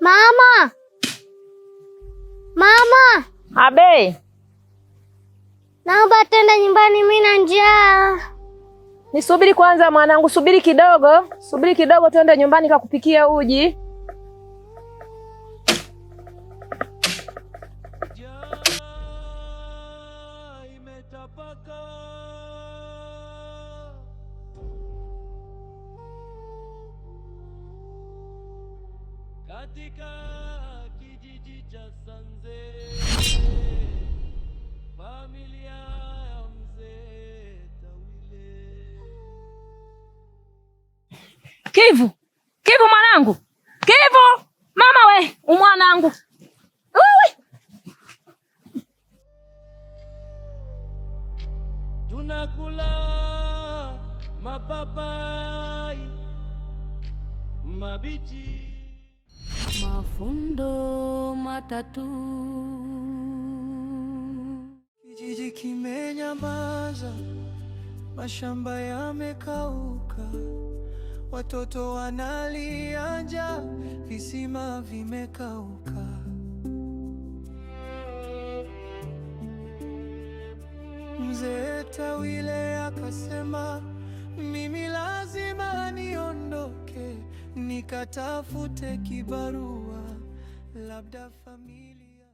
Mama, mama, Abe, naomba twende nyumbani, mimi na njaa. Nisubiri kwanza mwanangu, subiri kidogo, subiri kidogo, twende nyumbani kakupikia uji. Katika kijiji cha Sanze, familia ya mzee Tawile. Kivu, Kivu mwanangu, Kivu mama we, umwanangu. Uwi. Tunakula mapapai mabichi. Mafundo matatu. Kijiji kimenyamaza, mashamba yamekauka, watoto wanalia njaa, visima vimekauka. Mzee Tawile akasema, mimi lazima niondoke, nikatafute kibarua, labda familia.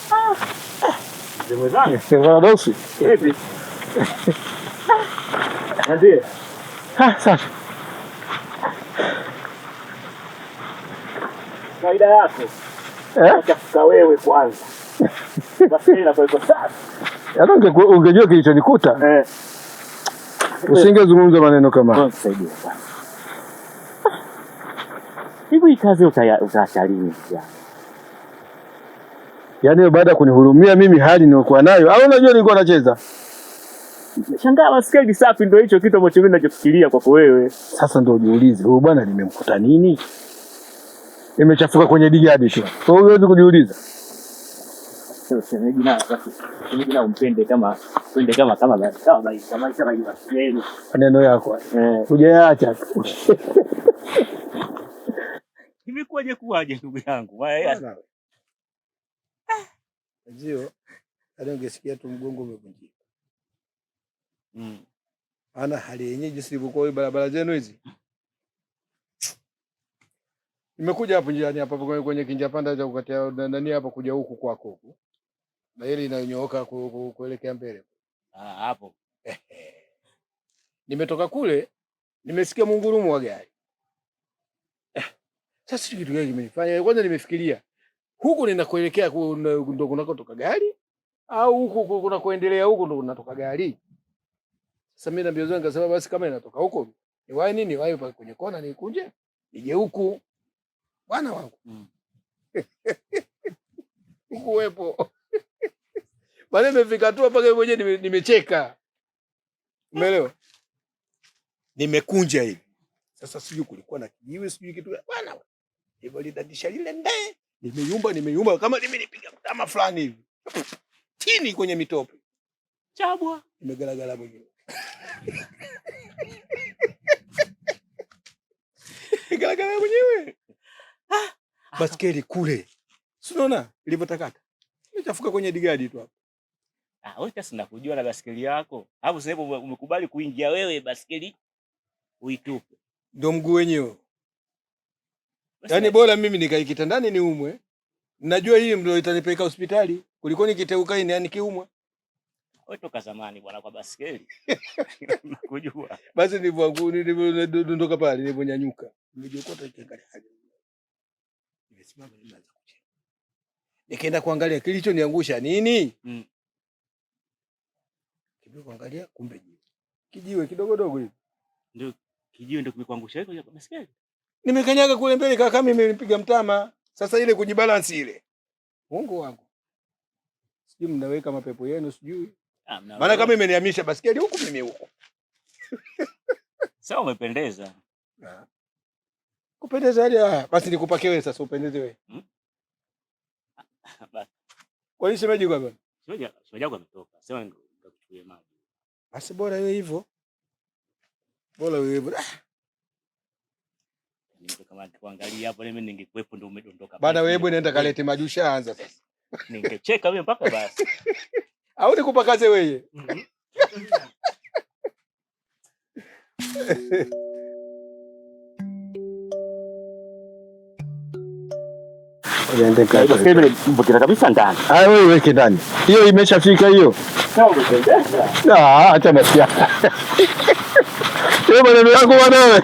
Safi. Faida yako chafuka wewe kwanza. Basi inakuwa iko safi. Hata ungejua kilichonikuta usingezungumza maneno kama hayo. Nisaidie bwana. Hivi hii kazi utaacha lini? Yaani baada ya kunihurumia mimi hali niliyokuwa nayo, au unajua nilikuwa nacheza? Shangaa baskeli safi ndio hicho kitu ambacho mimi ninachofikiria kwako wewe. Sasa ndio ujiulize, huyu bwana limemkuta nini? Imechafuka kwenye digadi tu. Kwa hiyo huwezi kujiuliza. Shemeji na basi, shemeji na umpende kama upende kama kama kama kama kama baskeli. Maneno yako. Hujayaacha tu. Imekuwaje kuwaje ndugu yangu? Ndio. Hata ungesikia tu mgongo umevunjika. Maana hali yenyewe jinsi ilivyokuwa barabara zenu hizi. Nimekuja hapo njiani hapa kwenye kinja panda cha kukatia nani hapa kuja huku kwako huku. Na ile inayonyooka kuelekea mbele. Ah, hapo. Nimetoka kule nimesikia mungurumo wa gari. Sasa kitu gani kimenifanya? Kwanza nimefikiria huku ninakoelekea ndo kunakotoka gari au huku kunakoendelea huku ndo kunatoka gari. Sasa mimi na mbio zangu nikasema basi kama inatoka huko niwahi nini, niwahi pale kwenye kona nikunje nije huku. Bwana wangu. Huku wepo. Baada nimefika tu mpaka mwenyewe nimecheka. Umeelewa? Nimekunja hivi. Sasa sijui kulikuwa na kijiwe sijui kitu gani. Bwana hivyo lidadisha lile ndee. Nimeyumba, nimeyumba kama nimenipiga mtama fulani hivi. Chini kwenye mitope. Chabwa. Nimegalagala mwenyewe. Nimegalagala mwenyewe. Baskeli kule. Si unaona ilivyotakata? Imechafuka kwenye digadi tu hapo. Ah, wewe sasa nakujua na baskeli yako. Hapo sasa umekubali kuingia wewe baskeli uitupe. Ndio mguu wenyewe. Yaani bora mimi nikae kitandani niumwe. Najua hii ndio itanipeleka hospitali kuliko nikiteuka hii yani kiumwa. Wewe toka zamani bwana kwa baskeli. Nakujua. Basi nilivyodondoka pale nilivyonyanyuka. Nimejikota nikiangalia hali. Nimesimama nimeanza kucheka. Nikaenda kuangalia kilichoniangusha nini? Kidogo kuangalia kumbe jiwe. Kijiwe kidogo dogo hivi. Ndio kijiwe ndio kimekuangusha hiyo kwa baskeli. Nimekanyaga kule mbele kaka mimi nimenipiga mtama. Sasa ile kujibalance ile. Mungu wangu. Sijui mnaweka mapepo yenu sijui. Ah, mnaweka. Maana kama imenihamisha baskeli huku mimi huku. Sasa umependeza. Ah. Kupendeza hali haya. Basi nikupake wewe sasa upendeze wewe. Basi. Kwa nini shemeji kwa bwana? Shemeji yako ametoka. Sema nikakuchukulie maji. Basi bora iwe hivyo. Bora iwe hivyo. Nimetoka Kama kuangalia hapo mimi ningekuwepo ndio umedondoka. Bana wewe, hebu nenda kalete maji, ushaanza sasa. Ningecheka mimi mpaka basi. Au nikupakaze wewe? Mbukira kabisa ndani. Ah, wewe weke ndani. Hiyo imeshafika hiyo. Ah, acha basi. Hiyo maneno yako bwana wewe.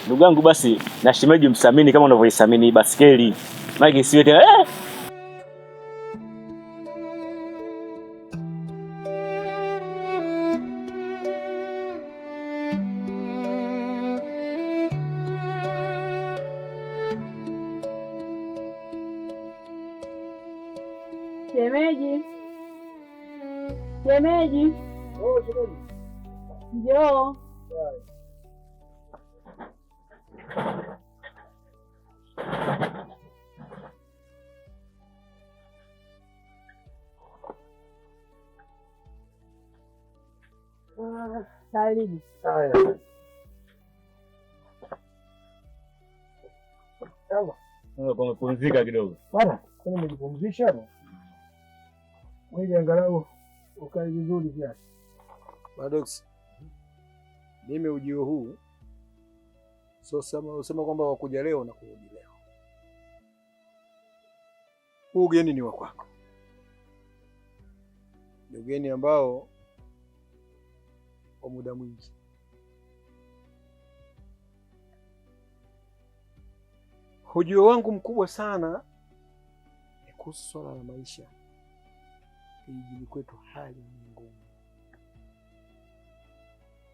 Ndugu yangu basi na shemeji msamini kama unavyoisamini basikeli. Maana isiwe tena eh. Shemeji, shemeji, njoo. Karibu. Haya. Sawa. Umepumzika kidogo. Bwana, kwani umejipumzisha hapo? Mwili angalau ukae vizuri kiasi. Badox, mimi ujio huu so sema usema kwamba wakuja leo na kurudi leo. Huu ugeni ni wa kwako, ni ugeni ambao kwa muda mwingi. Ujio wangu mkubwa sana ni kuhusu swala la maisha. Kijijini kwetu hali ni ngumu,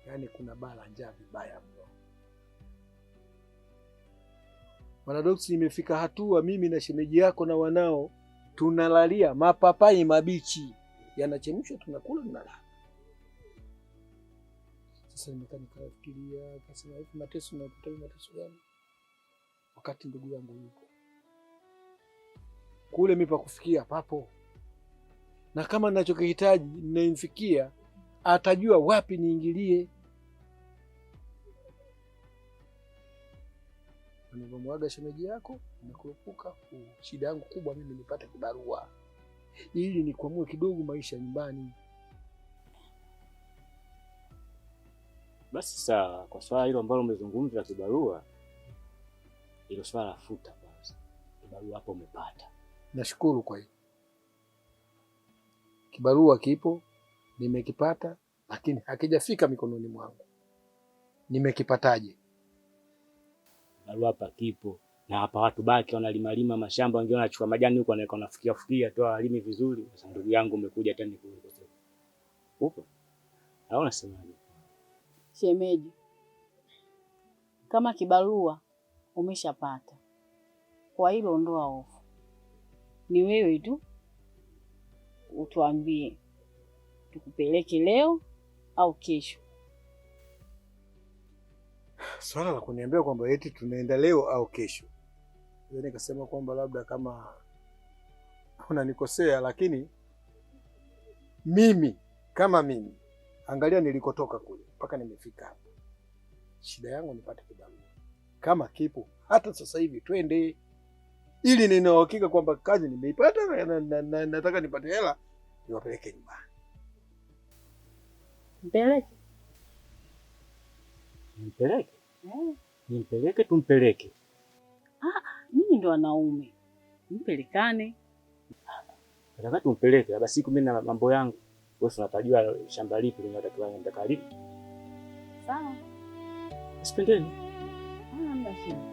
yaani kuna baa njaa vibaya mno. Paradoksi imefika hatua mimi na shemeji yako na wanao tunalalia mapapai mabichi yanachemshwa, tunakula tunalala. Sasa nimekaa nikafikiria, kasema hivi mateso napata mateso gani wakati ndugu yangu yuko kule, mimi pa kufikia papo, na kama ninachokihitaji ninayemfikia atajua wapi niingilie. Nilivyomwaga shemeji yako nimekurupuka. Shida yangu kubwa mimi nipate kibarua ili nikwamue kidogo maisha nyumbani. Basi sawa, kwa swala hilo ambalo umezungumza la kibarua, hilo swala futa kwanza. Kibarua hapo umepata. Nashukuru kwa hiyo. Kibarua kipo, nimekipata, lakini hakijafika mikononi mwangu. Nimekipataje? Kibarua hapa kipo na hapa watu baki wanalimalima mashamba, wengine wanachukua majani huko wanaweka wanafukia fukia tu walimi vizuri. Sasa ndugu yangu umekuja tena nikuulize. Upo? Au unasemaje? Shemeji, kama kibarua umeshapata, kwa hilo ondoa hofu. Ni wewe tu utuambie tukupeleke leo au kesho. Swala la kuniambia kwamba eti tunaenda leo au kesho, nikasema kwamba labda kama unanikosea, lakini mimi kama mimi, angalia nilikotoka kule mpaka nimefika hapa. Shida yangu nipate kibarua, kama kipo hata sasa hivi twende, ili nina uhakika kwamba kazi nimeipata na nataka nipate hela niwapeleke nyumbani. Mpeleke. Nimpeleke? Nimpeleke tumpeleke. Ah, ninyi ndo wanaume. Mpelekane. Nataka tumpeleke, labda siku mimi na mambo yangu. Wewe unatajua shamba lipi linatakiwa niende karibu. Sawa. Sipendeni. Ah, hamna shida.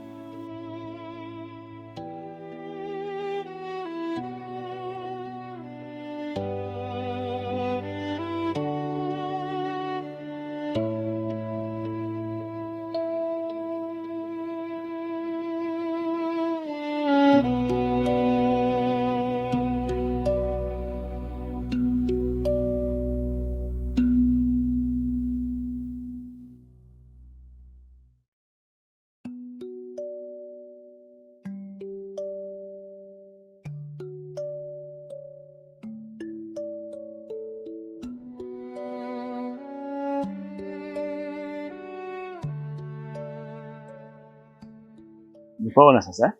Umepaona sasa?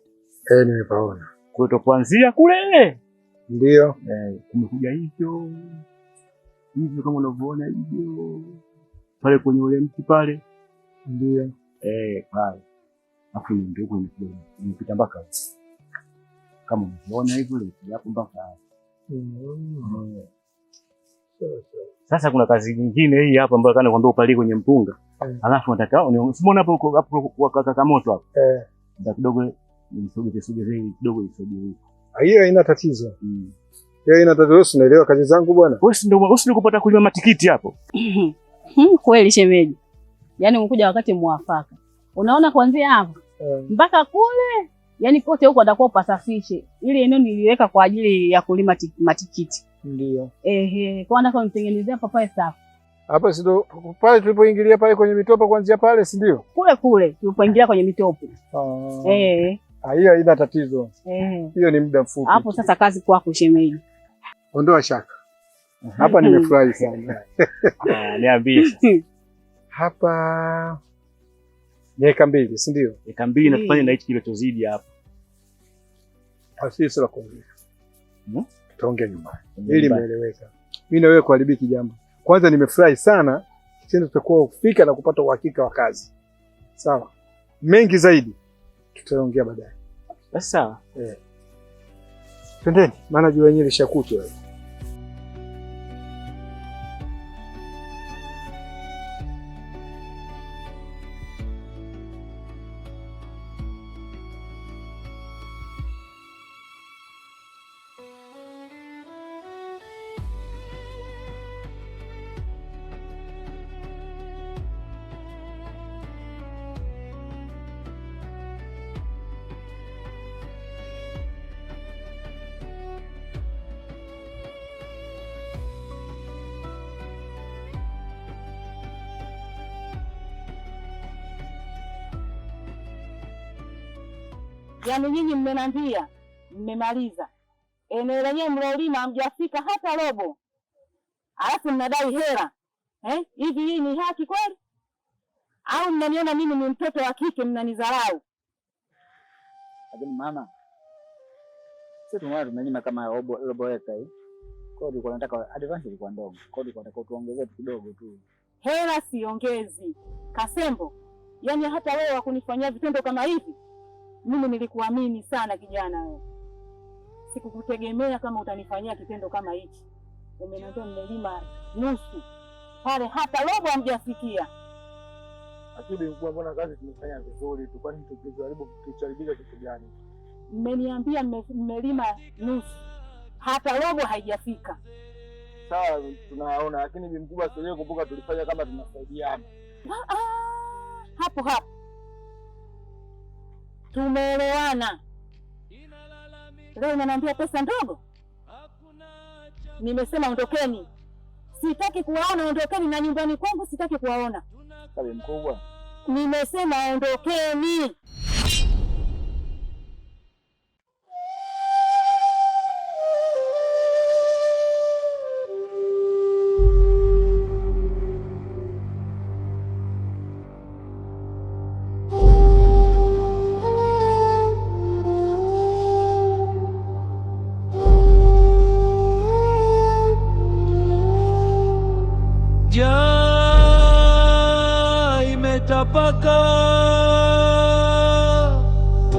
Eh, nimepaona. Kwa hiyo kuanzia kule. Ndio. Kumekuja hivyo. Hivyo kama unavyoona hivyo. Pale kwenye ule mti pale. Ndio. Pale. Alafu ndio huko imepita mpaka kama unavyoona hivyo ile hapo mpaka. Sasa kuna kazi nyingine hii hapa ambayo kana kwambia upalie kwenye mpunga. Alafu nataka usimuone hapo huko hapo kwa kaka moto hapo. Ndio kidogo nisogeze sogeze kidogo isogee huko. Hiyo haina tatizo. Hiyo haina tatizo, unaelewa kazi zangu bwana. Wewe si ndio kupata kulima matikiti hapo? Kweli shemeji. Yaani umekuja wakati muafaka. Unaona kuanzia hapo mpaka kule, yaani kote huko atakuwa pasafishe. Ili eneo niliweka kwa ajili ya kulima matikiti. Ndio. Kwa nataka nitengenezea papai safi. Hapa si ndio pale tulipoingilia pale kwenye mitopo kuanzia pale, si ndio? Kule kule tulipoingilia kwenye mitopo. Hiyo haina tatizo. Hiyo ni muda mfupi. Hapo sasa kazi kwako shemeji. Ondoa shaka. Hapa nimefurahi sana. Niambie sasa. Hapa ni eka 2, si ndio? Eka 2 na tufanye na hichi kilichozidi hapa. Sisi la kuongea. Tutaongea nyumbani. Ili imeeleweka. Mimi na wewe kuharibiki jambo. Kwanza nimefurahi sana kitendo tutakuwa kufika na kupata uhakika wa kazi. Sawa. Mengi zaidi tutaongea baadaye. Basi sawa. Twendeni, maana jua yenyewe lishakutwa. Yaani nyinyi mmeniambia mmemaliza eneo lenyewe mlolima hamjafika hata robo, alafu mnadai hela Hivi hii ni haki kweli? Au mnaniona mimi ni mtoto wa kike mnanidharau? Lakini mama, sisi tumelima kama robo eka hii. Kwa hiyo tulikuwa tunataka advance ilikuwa ndogo. Kwa hiyo tulikuwa tunataka tuongezee kidogo tu. Hela siongezi. Kasembo, yaani hata wewe wakunifanyia vitendo kama hivi? Mimi nilikuamini sana kijana wewe. Sikukutegemea kama utanifanyia kitendo kama hichi. Umeniambia mmelima nusu. Pale hata robo hamjafikia. Lakini mkubwa, mbona kazi tumefanya vizuri tu, kwani tukijaribu tucharibika kitu gani? Mmeniambia mmelima nusu. Hata robo haijafika. Sawa, tunaona, lakini bi mkubwa sio, kumbuka tulifanya kama tunasaidiana. Hapo hapo tumeelewana. Leo unaniambia pesa ndogo? Nimesema ondokeni. Sitaki kuwaona, ondokeni na nyumbani kwangu sitaki kuwaona. Sawa mkubwa. Nimesema ondokeni. Tapaka